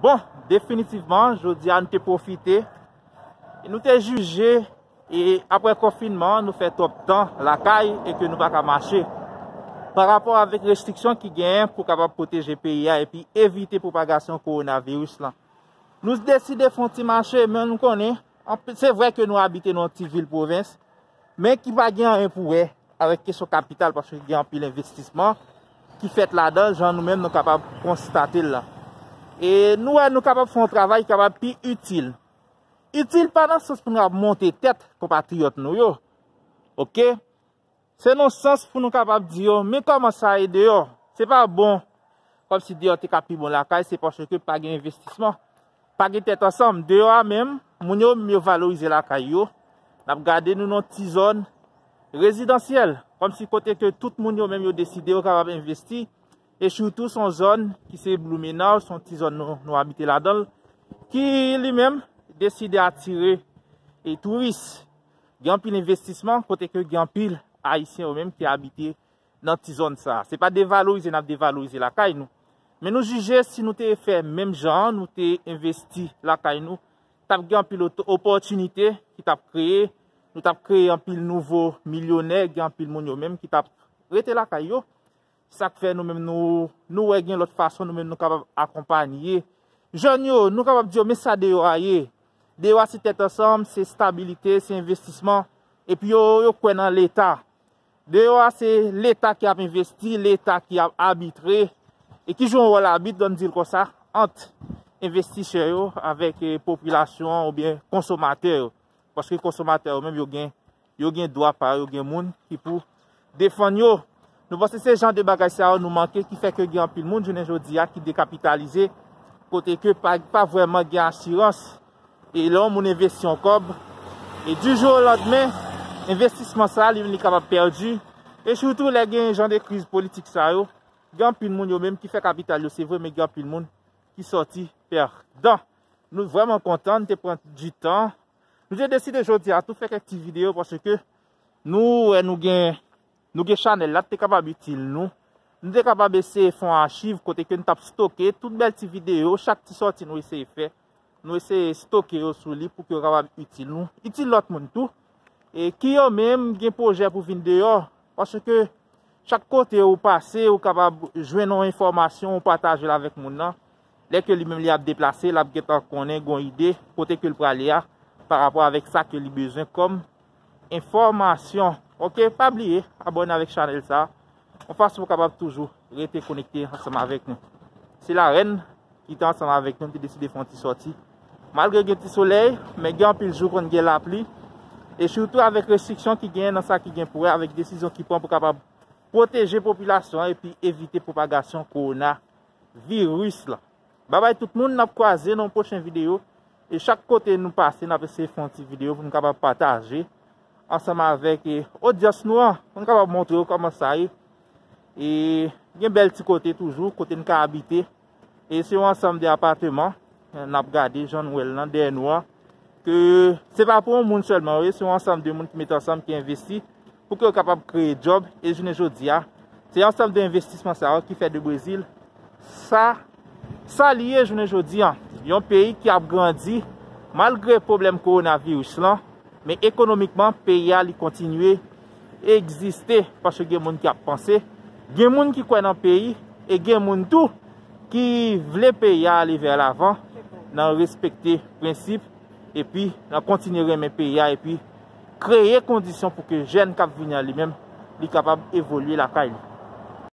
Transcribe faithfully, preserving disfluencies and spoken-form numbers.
Bon, definitivman, jodi a nou te pwofite e nou te jije e apre konfinman, nou fè twòp tan lakay e ke nou pa ka mache. Pa rapò avèk restriksyon ki genyen pou kapab pwoteje peyi a epi evite pwopagasyon kowonaviris lan. Nou deside fè yon ti mache, men nou konnen, anp- se vre ke nou abite nan yon ti vil pwovens, men ki pa gen anyen pou wè avèk kesyon kapital, paske gen anpil envestisman ki fèt ladan, jan nou menm nou kapab konstate l la. E nou wè nou kapab fè yon travay ki kapab pi itil. Itil pa nan sans pou nou ap monte tèt konpatriyòt nou yo. Oke? Se nan sans pou nou kapab di yo, men kòman sa ye deyò? Se pa bon. Kòmsi deyò te ka pi bon lakay, se paske pa gen envestisman. Pa gen tèt ansanm. Deyò a menm, moun yo menm yo valorize lakay yo. N ap gade nou nan ti zòn rezidansyèl. Kòmsi kote ke tout moun yo menm yo deside yo kapab envesti. E sitou se yon zòn ki se Blumenau, se yon ti zòn nou, nou abite ladan l, ki li menm deside atire e touris. Gen anpil envestisman kote ke gen anpil Ayisyen yo menm ki abite nan ti zòn sa a. Se pa devalorize n ap devalorize lakay nou. Men nou jije si nou te fè menm jan an, nou te envesti lakay nou, t ap gen anpil oto- opòtinite ki t ap kreye, nou t ap kreye anpil nouvo milyonè, gen anpil moun yo menm ki t ap rete lakay yo. Sa k fè nou menm nou, nou wè gen lòt fason nou menm nou kapab akonpanye jèn yo, nou kapab di yo, men sa deyò a ye. Deyò a se tèt ansanm, se estabilite, se envestisman. Epi yo, yo kwè nan Leta. Deyò a se Leta ki ap envesti, Leta ki ap abitre. E ki jwe yon wòl abit, ann di l konsa, ant envestisè yo avèk eh, popilasyon an oubyen konsomatè yo. Paske konsomatè yo menm yo gen, yo gen dwa pa yo, yo gen moun ki pou defann yo. Nou panse se jan de bagay sa yo nou manke ki fè ke gen anpil moun jounen jodi a ki dekapitalize, kote ke pa, pa vrèman gen asirans. E lè yon moun envesti yon kòb, e du jour au lendemain, envestisman sa li, li kapab pèdi. E sitou lè gen jan de kriz politik sa yo, gen anpil moun yo menm ki fè kapital yo, se vre, men gen anpil moun ki sòti pèdan. Nou vrèman kontan, nou te pran di tan. Nou te deside jodi a tou fè kèk ti videyo paske nou wè nou gen, nou gen chanèl la, te kapab itil nou. Nou te kapab eseye fè yon achiv kote ke nou t ap stoke tout bèl ti videyo, chak ti sòti nou eseye fè. Nou eseye stoke yo sou li pou ke yo kapab itil nou, itil lòt moun tou. E ki yo menm gen pwojè pou vin deyò, paske chak kote ou pase, ou kapab jwenn yon enfòmasyon, ou pataje l avèk moun nan. Lè ke li menm li ap deplase, l ap gentan konnen gon ide kote ke l prale a, pa rapò avèk sa ke li bezwen kòm enfòmasyon. Oke, pa bliye abòne avèk chanèl sa a, yon fason pou kapab toujou rete konekte ansanm avèk nou. Se Larèn ki te ansanm avèk nou, m te deside fè yon ti sòti. Malgre gen ti solèy, men gen anpil jou konn gen lapli. E sitou avèk restriksyon ki genyen nan sa ki gen pou wè avèk desizyon ki pran pou kapab pwoteje popilasyon an epi evite pwopagasyon kowona viris la. Babay tout moun, n ap kwaze nan yon pwochen videyo. E chak kote nou pase, n ap eseye fè yon ti videyo pou nou kapab pataje ansanm avèk eh, odyans nou an, pou nou kapab montre yo kòman sa ye. E gen bèl ti kote toujou, kote n ka abite. E se yon ansanm de apateman, n ap gade jan nou wè l nan dèyè nou an, ke se pa pou yon moun sèlman, wi, se yon ansanm de moun ki mete ansanm, ki envesti pou ke yo kapab kreye djòb. E jounen jodi a, se ansanm de envestisman sa yo ki fè de Brezil sa, sa li ye jounen jodi a. Yon peyi ki ap grandi malgre pwoblèm kowonaviris lan, men ekonomikman, peyi a li kontinye egziste paske gen moun ki ap panse, gen moun ki kwè nan peyi, e gen moun tou ki vle peyi a ale vè lavan nan respekte prensip, epi nan kontinye renmen peyi a, epi kreye kondisyon pou ke jèn k ap vini an li menm, li kapab evolye lakay li.